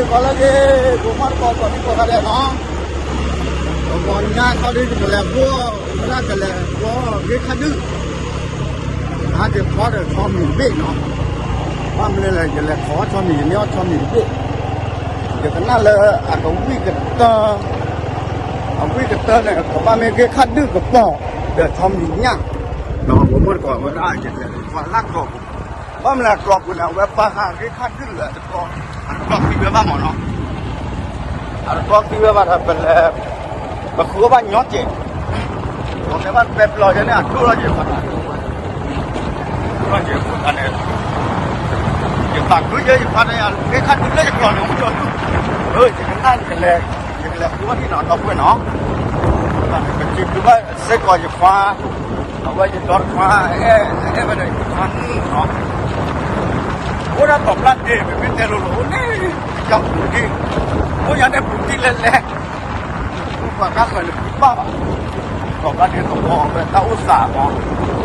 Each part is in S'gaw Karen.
ကီၢ်လၢက့ၤ ကိးမီၢ်တကိး ကိးဒံကိးဂၤဒဲးနီၤ, ပကိးညါခီဒု ယကလဲၤဘှီ လၢကလဲၤဘှီဂ့ၢ်ခါဒုၣ်, ဟးက့ၤဖီဒီးဆီမံၤတဘ့ၣ်နီၤ, ဘၣ်မနုၤလဲၣ် ယလဲၤခီဆီမံၤ ယန့ၢ်အီၣ်ဆီမံၤတဘ့ၣ်, ယကနၣ်လၢအကဝံၣ်ကတၢၢ် အဝံၣ်ကတၢၢ်န့ၣ် ကဘၣ်မ့ၢ်ဂ့ၢ်ခါဒုၣ်ကပီၤ ဒီးဆီမံၤညၣ်, ဒီးကိးမီၢ်တကိးဝဲဒၣ် ယလဲၤဝဲလၢကျီပူၤ, ဘၣ်မနုၤလဲၣ်ကျီပူၤန့ၣ် အဝဲပာ်ဃာ်ဂ့ၢ်ခါဒုၣ်လၢအတကျီ, အတကျီသံဝဲဘၣ်မးနီၤ အတကျီသံဝဲဘၣ်ဒီး ပလဲၤ ပဃုအီၣ်ဘၣ်ညီစဲး, ပတဲဘၣ်ပဲပျီယဲန့ၣ် အဒိၣ်ထီၣ်ယဲခွါ, ဒိၣ်ထီၣ်ယဲခွါန့ၣ်, ယသးခုယဲယခွါန့ၣ် ဂ့ၢ်ခါဒုၣ်လၢယကျီန့ၣ် အိၣ်ကၠီဒုၣ်, ယကနၣ် ယကလဲၤဃုအီၣ်ထံၣ်နီၤ ဒီပုၢ်ဝဲၢ်နီၤ, ပစံးဘျုးဘၣ်စ့ၢ်ကီးယခွါ အဝဲယဒီတခွါ အဲၣ်အဲၣ်ဝဲဒီးယခွါနီၤ, အိၣ်ဒၣ်တီၤပျၢ်ဒ့ ပမ့ၢ်တဲလိၤလိၤ အိၣ်လၢ ယပူၤတံၢ်, အိၣ်ယၤန့ၣ်ပူၤတံၢ်လဲၣ်လဲၣ်, ပှၤကါဃၢၤန့ၣ်ပူၤဘၣ်ဘၣ်, တီၤပျၢ်ဒ့သဝီအဝဲတၢ်အိၣ်သး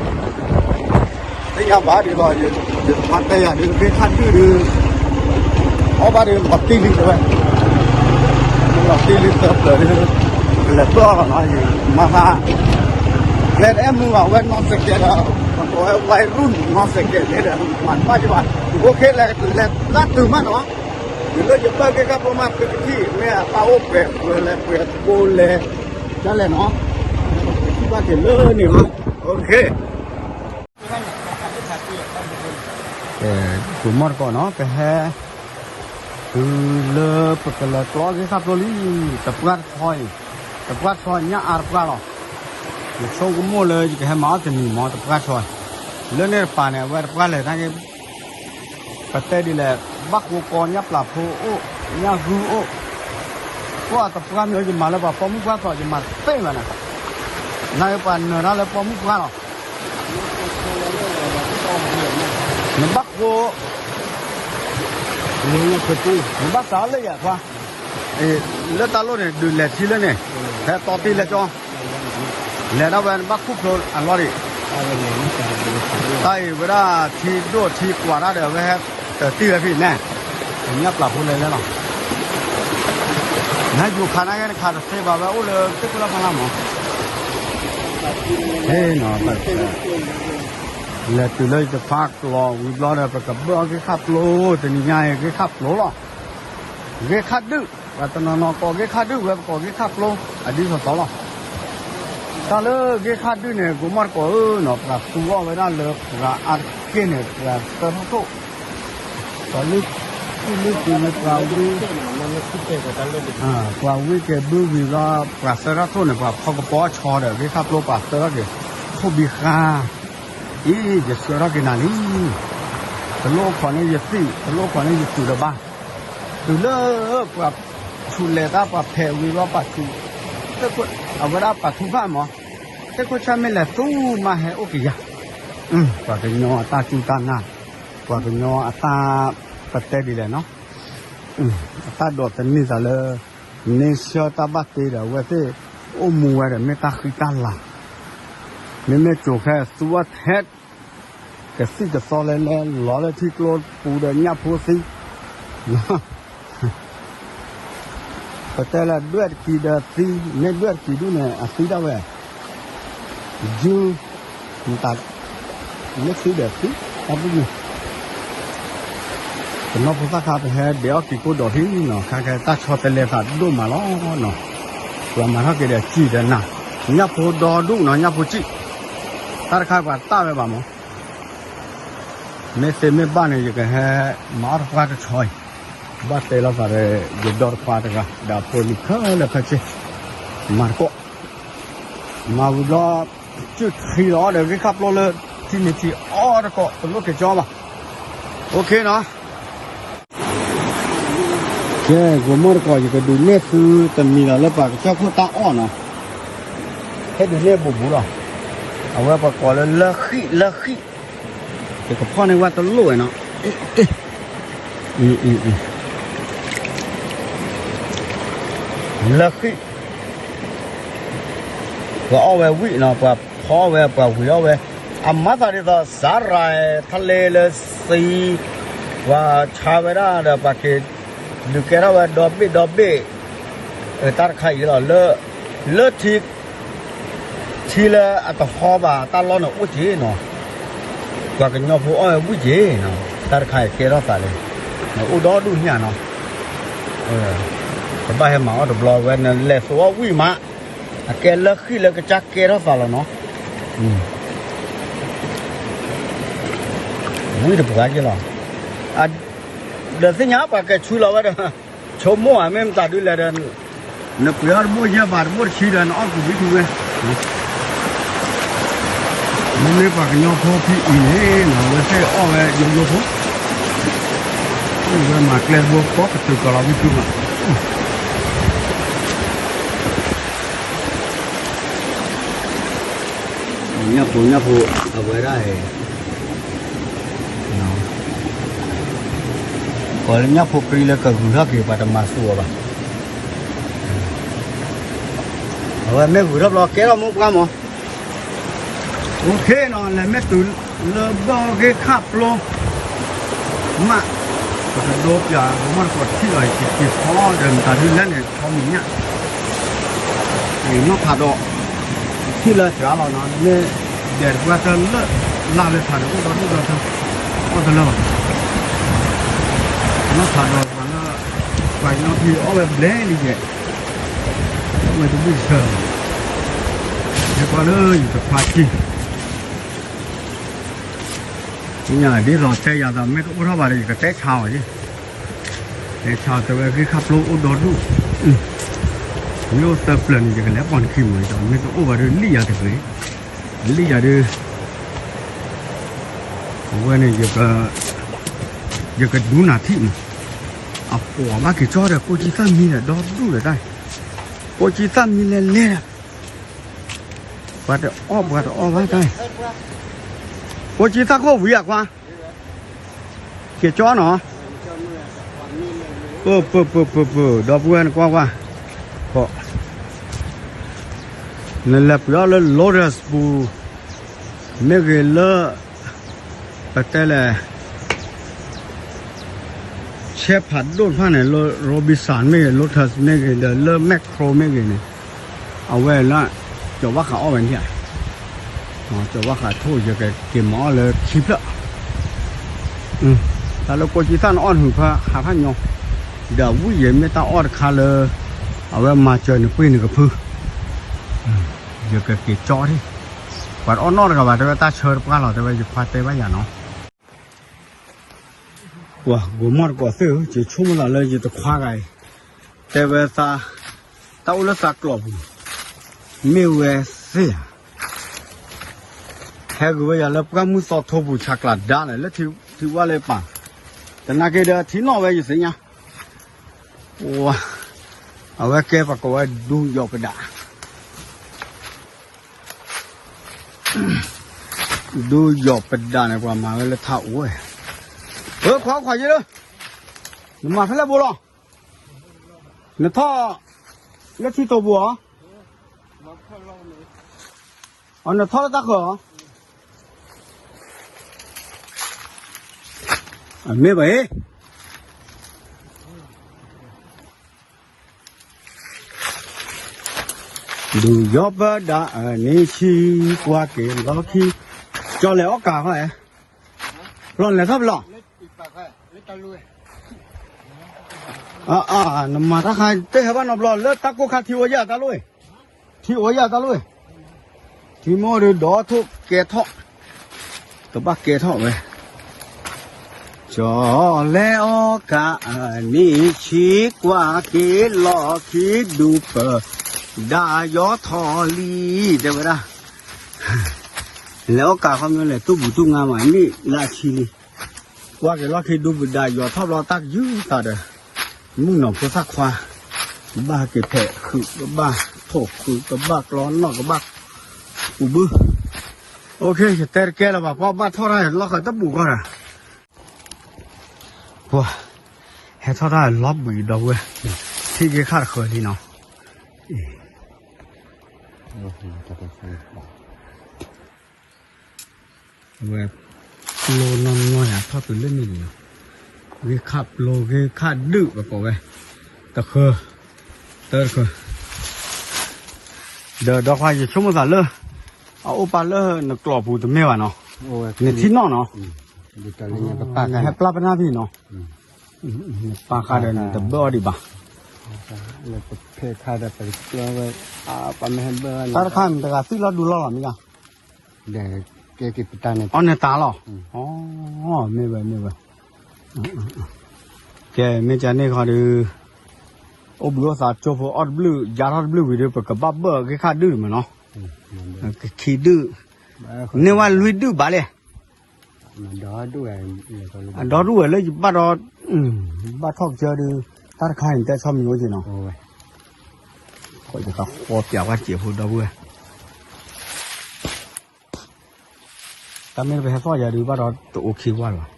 မး သ့ၣ်ညါဘၣ်ဒ်သိး ယသးတဲယၤဒ် ဂ့ၢ်ခါဒုၣ်ဒုး အီၣ်ဘၣ်ဒ်လီၤတံၢ်လံတဝဲ, လီၤတံၢ်လံသၢဖျၢၣ်ဒ်, ကလဲၤပၢၢ်အီၤလီၤနီၤ ယမၤသး, ကျဲတအဲၣ်မုာ်ဘၣ် အဝဲနီၣ်စဲးကဲးဒီး, ပကိးဝဲဝါရူၣ်နီၣ်စဲးကဲးန့ၣ်ဒီး မၤတဘၣ်ယဘၣ်, အိၣ်ခ့လဲၤ လဲၤသးတုၤမးနီၤ, ယလၢယပၢၢ်ဂ့ၢ်ခါပျိမး သုကထံၣ် မ့ၢ်အတၢ်အိၣ်ပှဲၤပှဲၤလဲၤပှဲၤတဘိလဲၤ, ဒ်လဲၣ်နီၤ, ထံၣ်ဘၣ်က့ၤလၢန့ၣ်လီၤ, အိၣ်ခ့ ကဲ ကိးမီၢ်တကိးနီၤ ကဟဲ တုၤလၢပကလဲၤကျီဂ့ၢ်ခါပျိလံ, တပှၢ်တဆီအံၤ, တပှၢ်တဆီညၣ်အါတပှၢ်လီၤ, ယဆိကမိၣ်လၢယကဟဲမၤအီၣ်တနံၤမး တပှၢ်တဆီ, လၢန့ၣ်တပၤန့ၣ် အဝဲတပှၢ်လဲၤတၢ်က့ၤ ပတဲဒ်လဲၣ်, ဘၣ်ဃိကီညၣ်ပျၢ်ဖိအိၣ်, ညၣ်ဂုၢ်အိၣ်, ကွၢ်တပှၢ်မ့ၢ်ယမၤလၢပှၤပိာ်မုၣ်ပှၢ်သိး ယမၤတသ့ဘၣ်န့ၣ်, နပှၤနၢၤတၢ်လၢပိာ်မုၣ်ပှၢ်လီၤ, နဘၣ်ဃိ, နဘၣ်စးလၢယၤခွါ, လၢတၢ်လိၣ်န့ၣ် ဒုးလဲၤထံလၢန့ၣ်, ဟဲတီတံၢ်လၢကၠီ လဲၤဒၣ်ဝဲနဘၣ်ခူၣ်ဖျိအလီၢ်ဒံး, တၢ်အံၤဝဲဒၣ်ထံဒိၣ်ထံကွၢ်တၢ်ဒီး အဝဲဟဲတတံၢ်ဝဲဖဲန့ၣ်, ညၣ်ပျၢ်ဖိလဲၤလဲၣ်လီၤ, နယူၤခးနၤဂ့ၤ နခးတသ့ဘၣ် ဝဲအိၣ်လၢသ့ၣ်ခိၣ်လၢဖးလၢ်မး, ဟဲနီၤ, လဲၤတုၤလၢယတဖၣ်ကျီဝံၤဘျီဒီး ပကဘၢၣ်အီၣ်ဂ့ၢ်ခါပျိ, တနံၤညါအံၤ ဂ့ၢ်ခါပျိလီၤ, ဂ့ၢ်ခါဒုၣ်, ပှၤတနီၤနီၤကိးဂ့ၢ်ခါဒုၣ် ဝဲပကိးဂ့ၢ်ခါပျိ, အဒ်သိးသိးလီၤ, တၢ်လၢဂ့ၢ်ခါဒုၣ်န့ၣ် ကိးမီၢ်တကိးဧၢနီၤ, ပှၤသူအီၣ်ဝဲဒၣ်လၢပှၤအါတက့ၢ်န့ၣ် ပှၤသၢထီၣ်ထိၣ်, ပှၤလုၢ်ကုၢ်လုၢ်ကုၢ်လၢပှၤဝံၢ်, ပှၤဝံၢ်က့ၤဘုဝံၤဘျီ ပှၤသၢထီၣ်ထိၣ်န့ၣ် ပှၤဖီကပီၤဆီဒီး ဂ့ၢ်ခါပျိပှၤသၢထီၣ်က့ၤ, ထိၣ်ဘံဃါ, အံၤ ယဆှၢထီၣ်က့ၤနၤလံ, တလိၣ်ခိးန့ၢ်ယသံၣ် တလိၣ်ခိးန့ၢ်ယသူၣ်ဒီးဘၣ်, တုၤလၢပှၤဆူးလဲၤတၢ်ပှၤဖဲးဝံၤဘျီပှၤဆူး, အဝဲဒၣ်ပှၤထူဖၣ်မး, သ့ၣ်ခိၣ်ဆၢမ့ၢ်လဲၤသူမးဟဲအိၣ်က့ၤယၤ, ပှၤကညီအတၢ်စူၢ်တၢ်နာ်, ပှၤကညီအတၢ်ပတဲဒ်လဲၣ်နီၤ, အတၢ်ဒိးသန့ၤသးလၢ န့ဆၢၣ်တၢ်ဘၣ်တ့ဒီး အဝဲသ့ၣ်အိၣ်မူဝဲဒီး မ့ၢ်တၢ်ဃံတၢ်လၤ, မ့မ့ၢ်ကိၤခဲသူအီၣ်ထဲ ကသံၣ်ကသီလဲၤလဲၤလီၤလၢထံကျိပူၤဒီးညၣ်ဖိသံ, ပတဲလၢဒွဲၣ်တကံၤဒီးသံ, မ့ၢ်ဒွဲၣ်တကံၤဒုၣ်န့ၣ် အသံဒၣ်ဝဲ, ယုၢ်, မ့ၢ်သံဒီးသံ, တၢ်ပူၤမုၢ် ပနီၢ်ဖိသၣ်ခါ ပဟဲဒဲးအီၣ်က့ၤကိၣ်ဒီးထံနီၤ, ခဲကဲတၢ်ဆီတလဲသးဒိၣ်မးလီၤနီၤ, ပှၤမၤထီၣ်က့ၤဒီးစံၣ်ဒီးနၤ, ညၣ်ဖိဒီဒူၣ်နီၤ, ညၣ်ဖိစံၣ်, တၢ်တခါပှၤတၢ်ဝဲဘၣ်မး, မ့ၢ်သ့မ့ၢ်ဘၣ်န့ၣ် ယကဟဲမၤအီၣ်တပှၢ်တဆီအံၤ, ဘၣ်တဲလိာ်သးဒီး ယဒီတခွါတဂၤ ဒီးအဖိလံၤခဲလၢာ်ခဲဆ့, မၤတကိး မၤဝံၤဘျီ စုၣ်ထံလီၤဒီး ဂ့ၢ်ခၣ်ပျိလၢထံန့ၣ်ထံအီၣ်တကိး တလိၣ်က့ၤကၠီဘၣ်. အိၣ်ခ့နီၤ. ကဲ ဂိၤမီၢ်တကိး ယကဒုးနဲၣ်သုတမံၤလီၤ လၢပှၤကစၢၢ်ခိၣ်တၢ်အီၣ်နီၤ. ဟဲဒုးနဲၣ်ဘူးဘူးလီၤ. အဝဲပှၤကိးလၢ လၢဃံၣ် လၢဃံၣ်, ယကဖီၣ်န့ၢ်ဝဲတလိၣ်ဝဲနီၤ. လၢဃံၣ် ပှၤအီၣ်ဝဲဝံၣ်နီၤ, ပှၤဖီအီၣ်ဝဲ ပှၤဝံၤအီၣ်ဝဲ, အမၤသးဒ်သိး စးရၤ ထါလဲလၢသံ, ပှၤဆါဝဲဒၣ်ဒီး ပှၤက့ၤ ဒုးကဲထီၣ်ဝဲဒီဘ့ၣ်ဒီဘ့ၣ်, တၢ်တခါအံၤလီၤ, လၢ လၢထံ ထံလၢအတဟီဘၣ်တၢ်လီၢ်န့ၣ်အိၣ်က့ၤနီၤ, ပှၤကညီဖိအီၣ်ဝဲဝံၣ်က့ၤနီၤ, တၢ်တခါအံၤကဲထီၣ်သးလံ, နအိၣ်ဒီဒူၣ်ညၣ်နီၤ, ကဘၣ်ဟဲမၤအီၣ်တဘျီဝဲ နလဲၤသိးအီၣ်ဝံၣ်မး, အကဲလၢဃံၣ်လၢကစၢ်ကဲထီၣ်သးလီၤနီၤ, ဝံၣ်တပှၤက့ၤလီၤ, ဒီးသ့ၣ်ညါပှၤကဲဆူလီၤဝဲဒီး ဆိကမိၣ်ဧါ မ့ၢ်မတၤဒုလဲၣ်ဒီး, နပှ့ၤအီၣ်တဘိၣ်ယဲၢ်ဘးတဘိၣ်တဆံဒီး နအီၣ်ကူးဝံၣ်ထူဝဲ, မ့မ့ၢ်ပှၤကညီဖိဖံအံၤန့ၣ် အဝဲသ့ၣ်အီၣ်ဝဲယိယိဖိ, အဝဲမၤကျဲတဘိကီကတုၤကီလီၤဝံၣ်ထူမး, ညၣ်ဖိညၣ်ဖိ, အဝဲဒၣ် ကိးလၢညၣ်ဖိပြံလၢကဂုၤထီၣ်က့ၤ ပှၤတမၤသူအီၤဘၣ်, အဝဲမ့ၢ်ဂုၤထီၣ်ဘျီကဲထီၣ်မိၢ်ပှၢ်မး, အိၣ်ခ့နီၤ လဲၤမ့ၢ်တုၤလၢဘီဂ့ၢ်ခၣ်ပျိ မး, ပကဒိပၠး မ့ၢ်တကိးထံၣ်လီၤ ယက့ၤဖီဒီးမတၤဒုလဲၣ်န့ၣ် ထီမံၤညၣ်, နီၢ်ဖးဒီး ထံၣ်လၢစှၤလီၤနီၤ မ့ၢ်ဒဲးတပှၢ်တၢၢ်လၢ လၢ်လၢဖးဒီးအိၣ်ဒီဒူၣ်ဒီထၢ အီၣ်တလၢဘၣ်, နီၢ်ဖးဒီးပှၤလၢ ပှၤကညီဖံအီၣ်ဝဲဘျဲလံယဲၢ်, အီၣ်ဝဲတဘျုးဆၢလီၤ, ဟဲကွၢ်လၢယတခွါထံၣ် သ့ၣ်ညါဒ်သိးတဲယၤသး မ့ၢ်တအိၣ်ထီၣ်ဘၣ်ဒီး ယကတဲဆါအီၤယဲၢ်, တဲဆါအီၤတဲဝဲဂ့ၢ်ခၣ်ပျိအိၣ်ဒီဒူၣ်, မ့ၢ်အိၣ်သၢပျၢၤန့ၣ် ယကလဲၤပိာ်နခံမး, မ့ၢ်တအိၣ်ဘၣ်ဒီးလံၣ်ယၤတဂ့ၤ, လံၣ်ယၤဒီး အဝဲန့ၣ် ယကဒူနၤထံၣ်မး, အပိာ်ဘၣ်က့ၤကၠီဒီး ကိၣ်ကံသၣ်မံဒီးဒီဒူၣ်ဒီးတၢ်, ကိၣ်ကံသၣ်မံလဲၤလဲၤဒီး ပှၤတအီၣ်ပှၤတအီၣ်ဘၣ်တၢ်, ကိၣ်ကံသၣ်ခိၣ်ဝံၤအခွါ, က့ၤကၠီနီၤ, ပၢပၢပၢပၢပၢ ဒီပုၢ်ဝဲၢ်နကွၢ်ကွၢ်, နလဲၤပှ့ၤအီၣ်လၢ Lotus ပူၤ မ့ၢ်ဂ့ၤလၢ ပတဲလဲၣ် ဆဲဖးဒိၣ်တဖၣ်န့ၣ် လၢ Robinson မ့ၢ်ဂ့ၤ Lotus မ့ၢ်ဂ့ၤ ဒီးလၢ Makro မ့ၢ်ဂ့ၤန့ၣ် အဝဲလၢ ကၠီၤဘၣ်ဃးအီၣ်ဝဲန့ၣ်ဧါ, ကၠီၤဘၣ်ဃးထိၣ် ယကက့ၤမၤအီၣ်လၢခံဖျၢၣ်, တၢ်လၢကိၣ်ကံသၣ်န့ၣ်အီၣ်နဟုးဖၢဟးထီၣ်ညီ, ဒီးဝံၣ်ယဲမ့ၢ်တၢ်အီၣ်တခါလၢ အဝဲမၤစၢၤနပှ့ၤနကဖု, ယကက့ၤကၠီထံၣ်, ပှၤတအီၣ်နီတဂၤဘၣ် တဲဝဲတၢ်ဆၢတပှၢ်လီၤ တဲဝဲယခွါတဲဘၣ်ယၤနီၤ ပှၤဂိၤမီၢ်တကိးသ့ၣ်ဧၢ, ယဆိကမိၣ်သးလၢယတခွါဂၤအံၤ, တဲဝဲသး, တၢ်အိၣ်လၢသးကျိာ်ပူၤ, မ့ၢ်ဝဲသ့ၣ်ဧါ, ဟဲဂုာ်ဝဲယၤလၢပှၢ်မုၢ်သီထိပူၤ ဆးကျးဒါလဲၣ် လၢထံဝၣ်လၢပာ်, သနာ်က့ဒီးထံနီၣ်ဝဲယသ့ၣ်ညါ, အဝဲကဲပှၤကိးဝဲဒူယီၤပဒး ဒူယီၤပဒးန့ၣ် ပှၤမၤဝဲလၢထးအိၣ်ဝဲ, အခွါခွါယဲလၢ, နမၤဖဲလဲၣ်ဘိလီၤ, နထီၣ်လၢထံတိာ်ပူၤဧါ, အနထီၣ်လၢတၢ်ဃၢၤဧါ, အမ့ၢ်ဘၣ်အံၤ ဒူယီၤပဒးအနံၤဆံ ကွၢ်က့ၤလီၢ်ခံ, ကၠီလဲၤအီၣ်ကးခီ, လီၤလဲၤထီၣ်ပလီၢ်, နမၤတၢ်ခါတဟဲဘၣ်နီတဘျီ လၢတၢ်ကိၢ်ခါထံအိၣ်ယဲၢ်တၢ်လိၣ်, ထံအိၣ်ယဲၢ်တၢ်လိၣ်, ထံမိၢ်ဒီးဒီးထိၣ်ကဲထီၣ်, ကဘၣ်ကဲထီၣ်ဝဲ ကၠီလဲၤအီၣ်ကးအနံၤဆံ ကွၢ်က့ၤလီၢ်ခံ ဒူပဒးယီၤထီၣ်လံ, တဲဝဲဒၣ်, လဲၤအီၣ်ကးခီမ့ၢ်လဲၤတူၢ်ဘူၣ်တူၢ်ငါမး နံၣ်လၢအဆံလံ, ကွၢ်က့ၤလီၢ်ခံ ဒူပဒးယီၤထီၣ်ဘျီ တၢ်ကယူၤသးဒီး မုၣ်ကနီၤဖိသၣ်ခွါ, ကဘၣ်က့ၤဖဲးဃုာ် ကဘၣ်ထိၣ်ဃုာ် ကဘၣ်ကျီနီၣ် ကဘၣ်ကူးဘု, အိၣ်ခ့ ယတဲတကဲလၢၤဘၣ် ပှၤဘၣ်ထီၣ်တၢ်လီၢ်ဃၢၤတဘူၣ်ကီၢ်ဒီး, ပှၤ ဟဲထီၣ်တၢ်လီၤဘှံးဒီပုၢ်ဝဲၢ်, ထံဂ့ၢ်ခါတဃၢၤလံနီၤ, အဝဲ ကျိနီၢ်နီၢ်ယၤထီၣ်တုၤလၢန့ၣ်လံနီၤ, ဂ့ၢ်ခးပျိ ဂ့ၢ်ခးဒုၣ် ပကိးဝဲ တဃၢၤ တၢတဃၢၤ ဒီးဒီခွါ ယဆိကမိၣ်သးလၢ အအိၣ်ပာ်လၢနကျိာ်ပူၤတမ့ၢ်ဘၣ်နီၤ, နထံၣ်နီၣ်နီၤ, ဟဲပျၢ်ပနၢ်ဖံနီၤ, နပာ်ဃာ်ဒီးနတဘၢအီၤဒံးဘၣ်, တၢ်တခါန့ၣ် တဂၤသွံၣ်လီၤဒူလီၤလီၤမ့ၢ်ဧါ, အီနတၢ်လီၤ, မ့ၢ်ဝဲ မ့ၢ်ဝဲ ကဲ မ့ၢ်ကန့ၣ်ခီဒီး အိၣ်ဘှံးအိၣ်သါကၠိဖိအီၣ်တဘျုး ယါထီၣ်တဘျုးဝံၤဒီး ပကဘၣ်ဘၢၣ်ဂ့ၢ်ခးဒုၣ်မးနီၤ, ကခံဒုၣ်, န့ၢ်ဝဲလွံၢ်ဒုၣ်ဘၣ်လဲၣ်, အဒီဒူၣ်ဝဲလၢယဘၣ်ဒီး, ဘၣ်ထီၣ်ကစၢၢ်ဒီး တၢ်တခါန့ၣ် တဲဆီမံၤအိၣ်က့ၤနီၤ, ယကဃီပၠးကွၢ်စဲးဖိဒီပုၢ်ဝဲၢ် တၢ်မ့ၢ်ပဟဲသီၣ်ယၤဒုးဘၣ်ဒီးတအိၣ်ခံဝါလီၤ,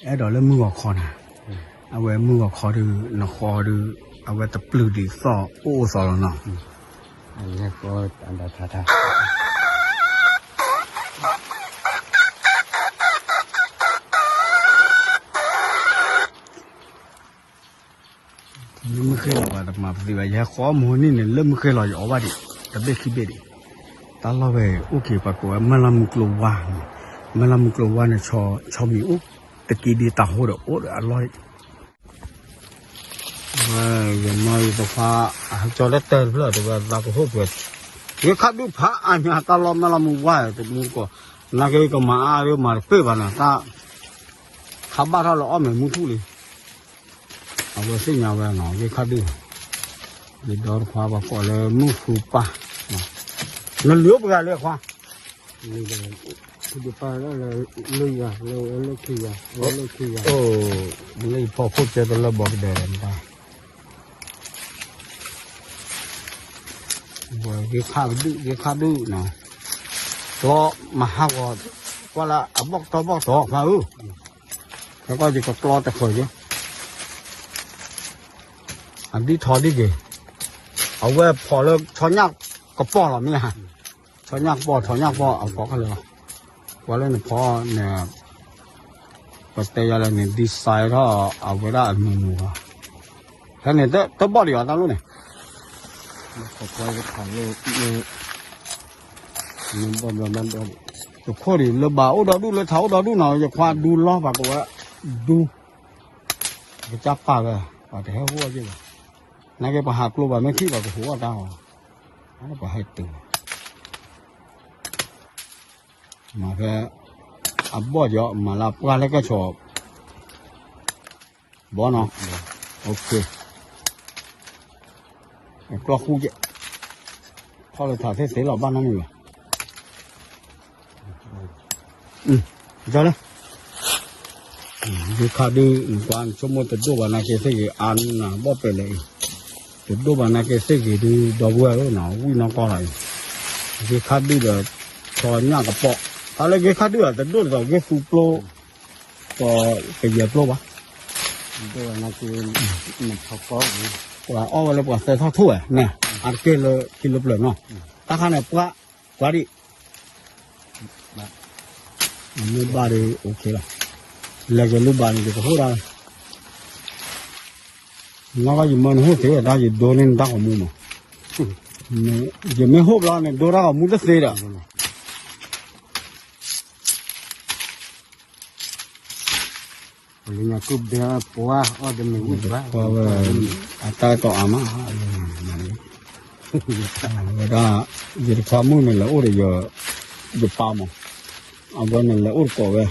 အဲၣ်ဒိးလၢမုၢ်ဂီၤခီနၤ, အဝဲမုၢ်ဂီၤခီဒုး နဃီဒုး အဝဲတပျုာ်ဒံးသီၣ်အိၣ်အိၣ်သီလီၤနီၤ. လၢမုၢ်ဃ့ၢ်လီၤပှၤတမၤပသံဘၣ် ယဟဲဃီမူန့ၣ်န့ၣ် လၢမုၢ်ဃ့ၢ်လီၤယအီၣ်ဘၣ်ဒံး တဘ့ၣ်ခံဘ့ၣ်ဒံး, တၢ်လီၢ်ဝဲအိၣ်က့ၤပှၤကိးဝဲ မဲၢ်လၢမုၢ်ကျိဝါ, မဲၢ်လၢမုၢ်ကျိဝါန့ၣ် ဆီမံၤအိၣ်, တက့ဒ်တၢ်ဟိဒီးအိၣ်ဒီးအလီၢ် ဝဲယနီၢ်ယသခွါ အဟဲကၠီလၢတၢၢ်တဖျၢၣ် တဝဲသးကဟိၣ်ပှဲၤ, ယခါဒုးဖးအါညါတၢ်လီၢ်မဲၢ်လၢမုၢ်ဝါတမူကီၢ်, နာ်က့ကမၤအါဒုးမၤတပ့ၢ်ဘၣ်နၤ တၢ် ခါဘၣ်ထီၣ်လၢအီၣ်မဲာ်မူထူၣ်လံ, အဝဲသ့ၣ်ညါဝဲနီၤ ယခါဒုး, ယဒီတခွါပှၤကိးလၢမုၢ်ဃုပၢ်, နလံၤအိၣ်ပှဲၤဂၤလၢခွါ လၢယၤ, လၢယၤ, လၢယၤ, လၢယၤ, လၢယဖီခိၣ်ကဲတလၢဘီကဒဲးဒီးမတၤ, ဝဲဂ့ၤခါဒုး ဂ့ၤခါဒုးနီၤ, ကျီမဟါဂီၤ, ကွၢ်လၢအဘီၣ်ကတီၢ်ဘီၣ်ကတီၢ်ခွါဧၢ, ခဲကီၢ်ယကကျီတဃၢၤယဲ အဒံၣ်ထီဒံၣ်က့ၤ, အဝဲဖီၣ်လၢဆီညၣ်ကပီၢ်လီၤမ့ၢ်ဧါ, ဆီညၣ်ကပီၢ် ဆီညၣ်ကပီၢ် အဖီၣ်ခဲလၢာ်လီၤ, ကွၢ်လၢနဖီန့ၣ်, ပတဲယၤလၢန့ၣ် design ထီၣ်အဝဲဒၣ်အမုာ်မုာ်လီၤ, ဖဲန့ၣ်တဘီၣ်ဒံးအီၤတၢ်လိၣ်န့ၣ် တခိၣ်ဒံးလၢဘၣ်အိၣ်ဒီဒူၣ်လၢထးအိၣ်ဒီဒူၣ်နီၤ ယခွါဒူလီၤပှၤကဝဲ, ဒူ, ကစၢ်ပာ်ဝဲ, ပှၤတဟဲဟိၣ်အီၣ်က့ၤဘၣ်, နာ်က့ပှၤဟးကျိဘၣ်မ့ၢ်ထံၣ်ပှၤကဟိၣ်အီၣ်တၢ်အီၤ, ပှၤဟဲတုၤ, မၤဖဲ, အဘီၣ်ကီး မၤလၢပှၢ်လၢကဲဆိး ဘီနီၤ, ကျီၢ်ဃူကဲ, ထီၣ်လၢထးသ့သ့လီၤဘၣ်နီတမံၤဘၣ်, ကၠီလၢ, ယခါဒုး နကွၢ်နဆိကမိၣ်တဒိၣ်ဘၣ်နာ်က့သ့ၣ်ဂ့ၤ အါနၤဘီၣ်ပဲာ်လဲၣ်အံၤ, တဒိၣ်ဘၣ်နာ်က့သ့ၣ်ဂ့ၤဒုး ဒီပုၢ်ဝဲၢ်ဧၢနီၤ ဝံၣ်နီၢ်ကီၢ်လီၤအံၤ, ယခါဒုးဒီး ဆီညၣ်ကပီၢ်, တၢ်လၢယခါဒုးအတဒိၣ်ဒ်သိး ယသူပျိ ကယဲၢ်ပျိဘၣ်, ပှၤအီၣ်ဝဲလၢပှၤသၢထီၣ်ထိၣ်ဝဲန့ၣ် အတက့ၢ်လၢခံလၢပျၢၤနီၤ, တၢ်ခါန့ၣ်ပှၤ, ပှၤဒံး, မ့ၢ်ဘၣ်ဒီး OK လီၤ, လဲၤကလူဘၣ်န့ၣ် ယကဟိၣ်ဒၣ်ဝဲ, နီၢ်ကီၢ်ယမၢနဟိၣ်သ့ဝဲဒၣ် ယဒိန့ၢ်နတၢ်ဂီၤမူမး, ယမ့ၢ်ဟိၣ်ဘျီန့ၣ် ဒိတၢ်ဂီၤမူတသ့ဒီး လၢညါကုၢ်ဘဲပှၤအီၣ်တမ့ၢ်ဝံၣ်ဘၣ်, အတၢ်ကတီၢ်အါမး, ဝဲဒၣ်, ယတခွါမုၣ်န့ၣ်လဲၤအိၣ်ဒီးယ, ယပၢ်မး, အဝဲန့ၣ်လဲၤအိၣ်တကိးဝဲ,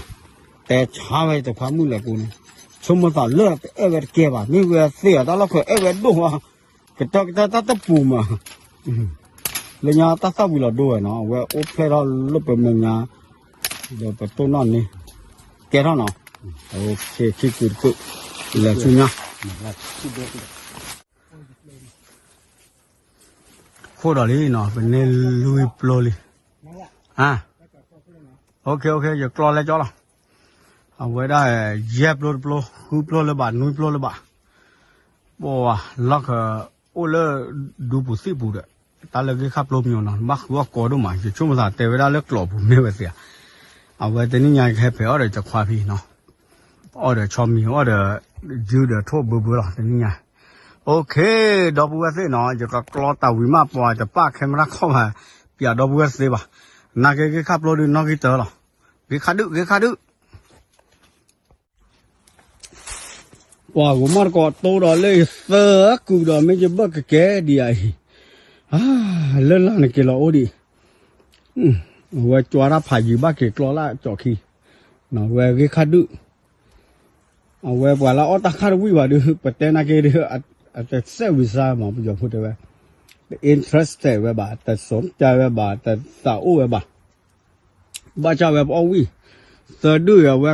တဲဆါဝဲယတခွါမုၣ်လဲၤကိးန့ၣ်, ဆိကမိၣ်သးလၢတအဲၣ်ဝဲတကဲဘၣ် မ့ၢ်ဝဲသ့ၣ်အတၢ်လီၢ်ခၢၣ်အဲၣ်ဝဲဒိၣ်, ကတၢၢ်ကတၢၢ်တၢ်တပူၤမး လၢညါတၢ်သၣ်ဝံၤလီၤဒိဝဲနီၤ အဝဲအိၣ်ဖျဲၣ်ထီၣ်လၢပမဲာ်ညါ, ဒီးပတိၢ်နီၣ်န့ၣ်, ကဲထီၣ်နီၤ, ခံကုာ်တကုာ်, လဲၤဆူညါ, ခိၣ်ဒီးလံနီၤ ပန့ၢ်လွံၢ်ပျိလံ, အ, OK OK ယကျီလဲကၠီလီၤ, အဝဲဒၣ်, ယဲၢ်ပျိတပျိ ဃုပျိလၢၤဘၣ် နွံပျိလၢၤဘၣ်, ပှၤလီၢ်ခၢၣ်, အိၣ်လၢ, ဒူပူၤသံၣ်ပူၤဒီး တၢ်လၢဂ့ၢ်ခၣ်ပျိမံၤနီၤ နဘၣ်ဃုအီၣ်ကိးဒိၣ်မး ယဆိကမိၣ်သးတဲဝဲဒၣ်လၢကျိာ်ပူၤမ့ၢ်ဝဲသ့ၣ်ဧါ. အဝဲတနံၣ်ညါကဟဲဖဲးအီၣ်ဒီးတခွါဖံနီၤ, အီၣ်ဒီးဆီမံၤ အီၣ်ဒီး ယုၢ်ဒီးထိၣ်ဘၢဘၢလီၤ တနံၣ်ညါ. အိၣ်ခ့ ဒီပုၢ်ဝဲၢ်သ့ၣ်နီၤ ယကကျီတၢ်ဝံၤမး ပှၤတပာ် camera ခီၣ်ဘၣ် ပၠးဒီပုၢ်ဝဲၢ်သ့ဘၣ်. နာ်က့ဂ့ၢ်ခၣ်ပျိဒုးနီၣ်ဂံၢ်တၢလီၤ. ဂ့ၢ်ခၣ်ဒုး ဂ့ၢ်ခၣ်ဒုး ပှၤဂိၤမီၣ်တကိးတိဒီးလၢယသၢကုာ်ဒီး မ့ၢ်ယဘၢၣ်ကကဲဒံးယၤအံၤ, လၢ်လၢ်နက့ၤလီၤအိၣ်ဒံး, အဝဲကွၢ်တၢ်ဖးယံၤဘၣ်က့ၤကျီလၢကၠီၣ်ခံ, အဝဲဂ့ၢ်ခၣ်ဒုး, အဝဲပှၤလၢအီၣ်တၢ်ခၣ်တဝံၣ်ဘၣ်ဒုး ပတဲနာ်က့ဒုး အတစဲးဝံၤစါမး ပယီၤဖိတဲဝဲ, တ interest ဝဲဘၣ် တ စူၣ်ကၠၢ် ဝဲဘၣ် တသးအိၣ်ဝဲဘၣ် ဘၣ်ဆၣ်ဝဲပအီၣ်ဝံၣ်, သၢဒုးအဝဲ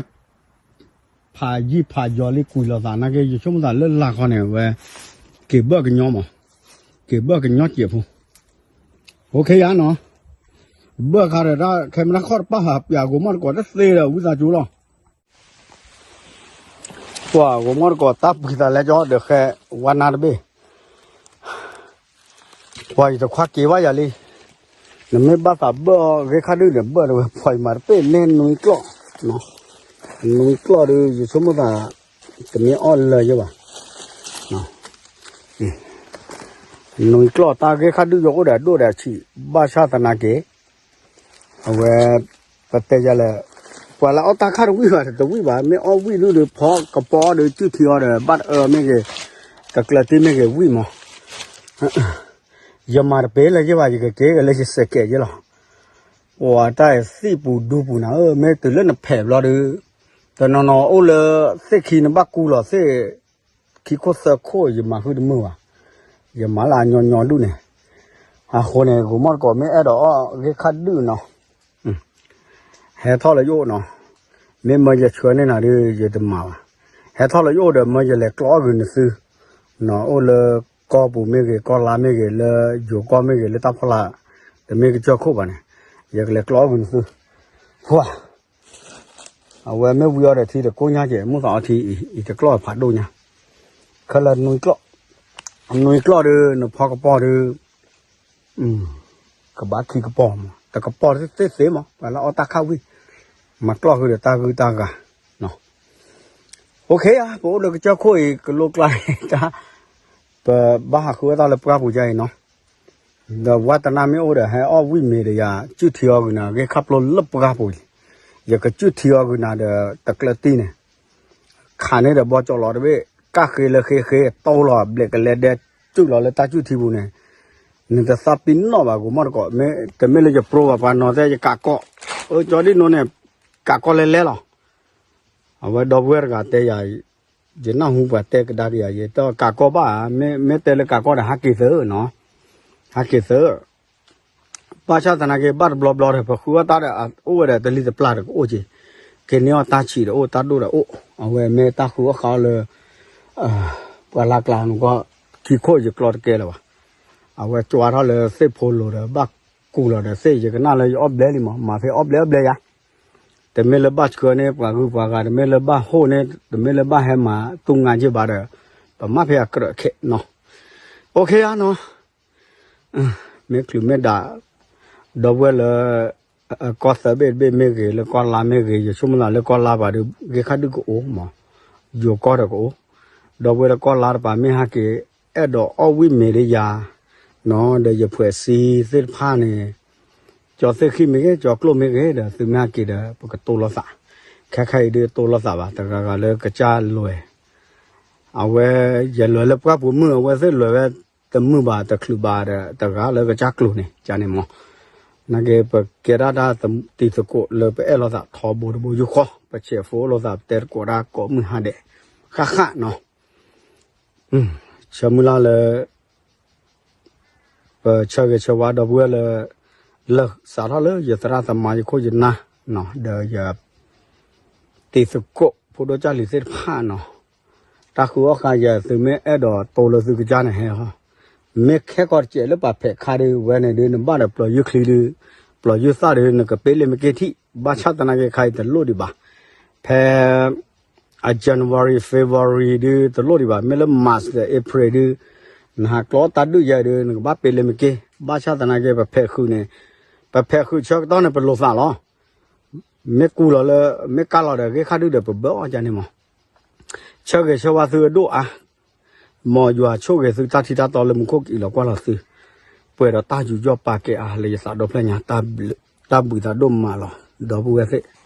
ဖးယံာ်ဖးယီၤလံကွံာ်လိာ်သးနာ်က့ ယဆိကမိၣ်သးလၢ်လၢ်ခီန့ၣ် အဝဲ က့ၤဘၢၣ်ကညီမး, က့ၤဘၢၣ်ကညီစဲးဖိ, အိၣ်ခ့ယါနီၤ, ဘၢၣ်ခါဒီးတၢ် camera ခီၣ်တပာ် ပှၤဂိၤမီၣ်တကိးတသ့ဒီး ဝံသးစူၤလီၤ. ပှၤဂိၤမီၣ်တကိးတၢ်ပှံၤသးလဲကၠီဒီးဃဲ ဝါနါတဘ့ၣ် ပှၤယတခွါက့ၤဘၣ်ယၤလံ, နမ့ၢ်ဘၣ်သးဘၢၣ်အီၤဂ့ၢ်ခါဒုၣ်န့ၣ် ဘၢၣ်တဝဲ ပှၤယမၤတပ့ၢ်န့ၢ်နွံကျီၢ်, နွံကျီၢ်ဒီး ယဆိကမိၣ်သး တမ့ၢ်အီၣ်လၢယဲဘၣ်, နွံကျီၢ်တၢ်ဂ့ၢ်ခါဒုၣ်ယအိၣ်ဒီးအဒိၣ်ဒီးအဆံး, ဘၣ်ဆၣ်သနာ်က့ အဝဲ ပတဲယၤလဲၣ်, ပှၤလၢအီၣ်တၢ်ခါတဝံၣ်ဘၣ် တဝံၣ်ဘၣ် မ့ၢ်အီၣ်ဝံၣ်ဒုၣ်ဒီး ဖီကပီၤဒီးစုၣ်ထံအီၤဒီး ဘၣ်တအၢမ့ၢ်ဂ့ၤ, တကျၢၤတံၢ်မ့ၢ်ဂ့ၤ ဝံၣ်မး, ယမၤတပ့ၢ်လၢယဲဘၣ် ယကက့ၤကလၢယစဲးကဲးယဲလီၤ. ပှၤတၢ်သံၣ်ပူၤဒူပူၤနၤဧၢ, မ့ၢ်တုၤလၢနဖဲးဘျီဒီး တနီၤနီၤအိၣ်လၢသ့ၣ်ခံနဘၣ်ကူလီၤသ့ၣ် ခံခိၣ်သၢခိၣ် ယမၤဃုတမုာ်ဘၣ်, ယမၤလၢအညီညီဒုၣ်န့ၣ်, အဃိန့ၣ် ဂိၤမီၣ်တကိးမ့ၢ်အဲၣ်ဒိးအီၣ်ဂ့ၢ်ခါဒုၣ်နီၤ ဟဲထီၣ်လၢယအိၣ်နီၤ, မ့ၢ်မၢယဆှၢန့ၢ်နၤဒီး ယတမၤဘၣ်, ဟဲထီၣ်လၢယအိၣ်ဒီး မၢယလဲၤကျီအီၣ်ဂုာ်နသု, အိၣ်လၢကီၢ်ပူၤမ့ၢ်ဂ့ၤ ကီၢ်လါမ့ၢ်ဂ့ၤ လၢယိၤကီၢ်မ့ၢ်ဂ့ၤ လၢတၢ်ဖီလာ် တမ့ၢ်ကစၢၢ်ခိၣ်ဘၣ်န့ၣ်, ယကလဲၤကျီအီၣ်ဂုာ်နသု, ပှၤ အဝဲမ့ၢ်ဝံအီၤဒီးထံတကိးညါကဲး မုၢ်သးအီထံအံၤ တကျီၢ်ဖးဒိၣ်ညါ, ခဲလၢာ် နွံကျီၢ်ဒီး နဖီကပီၤဒီး ကဘၣ်ခံကပီၤမး တကပီၤသ့ၣ်သ့ၣ်မး ပှၤလၢအီၣ်တၢ်ခါဝံၣ် မၤကျီၢ်ဃုာ်ဒီးတၢ်ဂုၢ်တၢ်ဂၤ, အိၣ်ခ့ဧါ ပအိၣ်လၢကစၢၢ်ခိၣ်အံၤ ကလိကျါတၢ်, ပဘၣ်ဟးဃုအသးလၢပှၢ်ပူၤဒ်အံၤနီၤ, ဒီးဝဲတနၢ်မ့ၢ်အိၣ်ဒီး ဟဲအီၣ်ဝံၣ်မ့ၤဒီးယၤ စုၣ်ထံအီၤဂုာ်နၤ ဂ့ၢ်ခါပျိလၢပှၢ်ပူၤလံ, ယကစုၣ်ထံအီၤဂုာ်နၤဒီး တကျၢၤတံၢ်န့ၣ် ခးန့ၢ်ဒီးဘီကၠီလီၤတဘ့ၣ် ကၣ်ဃ့လၢဃ့ဃ့ တိလီၤ ဘျဲးကလဲဒဲ စုၣ်လီၤလၢတၢ်စုၣ်ထံပူၤန့ၣ်, နတသးပ့ၤနီၣ်ဘၣ် ဂိၤမီၣ်တကိး, တမ့ၢ်လၢယပြိဘၣ် ပှၤနီၤသဲ ယကးကီး, အၢ ကၠီဒ်နိန့ၣ် ကးကီးလဲၤလဲၤလီၤ. အဝဲဒီပုၢ်ဝဲၢ်တဂၤတဲယၤ, ယနၢ်ဟူပှၤတဲကဒါက့ၤယၤ ယတကးကီးဘၣ်, မ့ၢ်တဲလၢကးကီးဒီး ဟးက့ၤသၢနီၤ, ဟးက့ၤသၢ ဘၣ်ဆၣ်သနာ်က့ ဘၣ်တဘျီဘျီဒီး ပဃုအီၣ်တၢ်ဒီး အိၣ်ဝဲဒီးတလံၤတပျၢ်ဒီးကအိၣ်က့ၤ, က့ၤန့ၢ်အီၣ်တၢ်ဆံးဒီးအိၣ် တၢ်ဒိၣ်ဒီးအိၣ်, အဝဲမ့ၢ်တၢ်ဃုအီၣ်ဃုအီလၢ ပှၤလၢ်ကျါန့ၣ်ကီး ခံခိၣ်ယကျီတကဲလၢၤဘၣ်. အဝဲကွၢ်ထီၣ်လၢသ့ၣ်ဖိလိၤဒီး ဘၣ်ကူလီၤဒီးသ့ၣ် ယကနၣ်လၢယအီၣ်ဘျဲလံမး မၤဖဲအီၣ်ဘျဲအီၣ်ဘျဲယၤ, တမ့ၢ်လၢဘၣ်ဆှၢန့ၢ်ပှၤဂုၤပှၤဂၤ တမ့ၢ်လၢဘၣ်ဟိၣ်န့ၢ် တမ့ၢ်လၢဘၣ်ဟဲမၤသူငါက့ဘၣ်ဒီး ပမၤဖဲအကြၢးခဲနီၤ, အိၣ်ခ့ဧါနီၤ မ့ၢ်ချုးမ့ၢ်ဒၣ် ဒီပုၢ်ဝဲၢ်လၢ ကီၢ်သၢဘ့ၣ်တဘ့ၣ်မ့ၢ်ဂ့ၤ လၢကီၢ်လါမ့ၢ်ဂ့ၤ ယဆိကမိၣ်သးလၢကီၢ်လါပှၤဒီး ဂ့ၢ်ခါဒုၣ်ကအိၣ်မး, ယိၤကီၢ်ဒီးကအိၣ်, ဒီပုၢ်ဝဲၢ်လၢကီၢ်လါတပၤမ့ၢ်ဟဲက့ၤ အဲၣ်ဒိးအီၣ်ဝံၣ်မ့ၤဒီးယၤ နီၤ ဒီးယဖှဲးစံသ့ၣ်တဖၣ်န့ၣ် ကၠီသ့ၣ်ဃံၣ်မ့ၢ်ဂ့ၤ ကၠီကျိၣ်မ့ၢ်ဂ့ၤဒီး သုမ့ၢ်ဟဲက့ၤဒီး ပကတိၢ်လိာ်သး, ခဲခါအံၤဒုးတိၢ်လိာ်သးဘၣ် တဂၤဂၤလၢကစၢ်လွဲၢ် အဝဲ ယလွဲၢ်လၢပှၢ်ပူၤမုၢ် အဝဲသ့ၣ်လွဲၢ်ဝဲ တမုာ်ဘၣ်တချုးဘၣ်ဒီး တဂၤလၢကစၢ်ကျိၤန့ၣ် ကန့ၣ်မး, နာ်က့ ပကဲဒၣ်တၢ်တံၤသကိးလၢပအဲၣ်လိာ်သးထီဘိတဘိယူၢ်ဃီ ပဆဲးဖိလိာ်သး ပတဲသကိးတၢ်ကိးမုၢ်ဟါဒဲး ဃၣ်ဃၣ်နီၤ, ဆၢမုၢ်လၢ်လၢ ပဆၢဂ့ၤဆၢဝါဒီပုၢ်ဝဲၢ်လၢ လၢစးထီၣ်လၢယသရၣ်သမါယခိၣ်ယနၢ် ဒီးယ တံၤသကိးဖိဒိၣ်ကၢ်လံၤသ့ၣ်တဖၣ်နီၤ, တၢ်ဃုအီၣ်ဃာ်ယၤ သုမ့ၢ်အဲၣ်ဒိးတိၢ်လၢသုကစၢ်န့ၣ်ဟဲဟီ, မ့ၢ်ခဲကီၢ်တစဲးလၢပှၤဖဲးခါဒီး ဝဲန့ၣ်ဒီး နဘၣ်ဒီးပျီၤယုၢ်ချံဒီး ပျီၤယုၢ်သၣ်ဒီး နကပ့လ့မ့ၢ်က့ထံၣ် ဘၣ်ဆၣ်သနာ်က့ခါအံၤတလိၣ်ဒံးဘၣ်, ဖဲ အ January February ဒုးတလိၣ်ဒံးဘၣ် မ့ၢ်လၢ March ဒီး April ဒုး နဟးကျီတၢ်ဒုးယဲဒီး နကဘၣ်ပ့ၤလၢမ့ၢ်က့, ဘၣ်ဆၣ်သနာ်က့ ပဖဲးဃုာ်န့ၣ်, ပဖဲးဃုာ်ဆၢကတီၢ်န့ၣ် ပလိာ်သးလီၤ. မ့ၢ်ကူလီၤလၢ မ့ၢ်ကၢ်လီၤဒီးအဂ့ၢ်ဃၣ်ဒုဒီးပဘၢအီၤကန့ၣ်မး, ဆၢဂ့ၤဆၢဝါသုအဒိၣ်အါ, မ်ယွၤဆိၣ်ဂ့ၤသုတၢ်ထံတၢ်တီလၢမူခိၣ်ကအံးလီၤကွၢ်လီၤသု, ပှဲၤဒီးတၢ်ယူးယီၣ်ပာ်ကဲအါလၢယသးဒီဖျၢၣ်ညါ, တၢ်ဘှံးသးဒိၣ်မးလီၤ, ဒီပုၢ်ဝဲၢ်သ့ၣ်.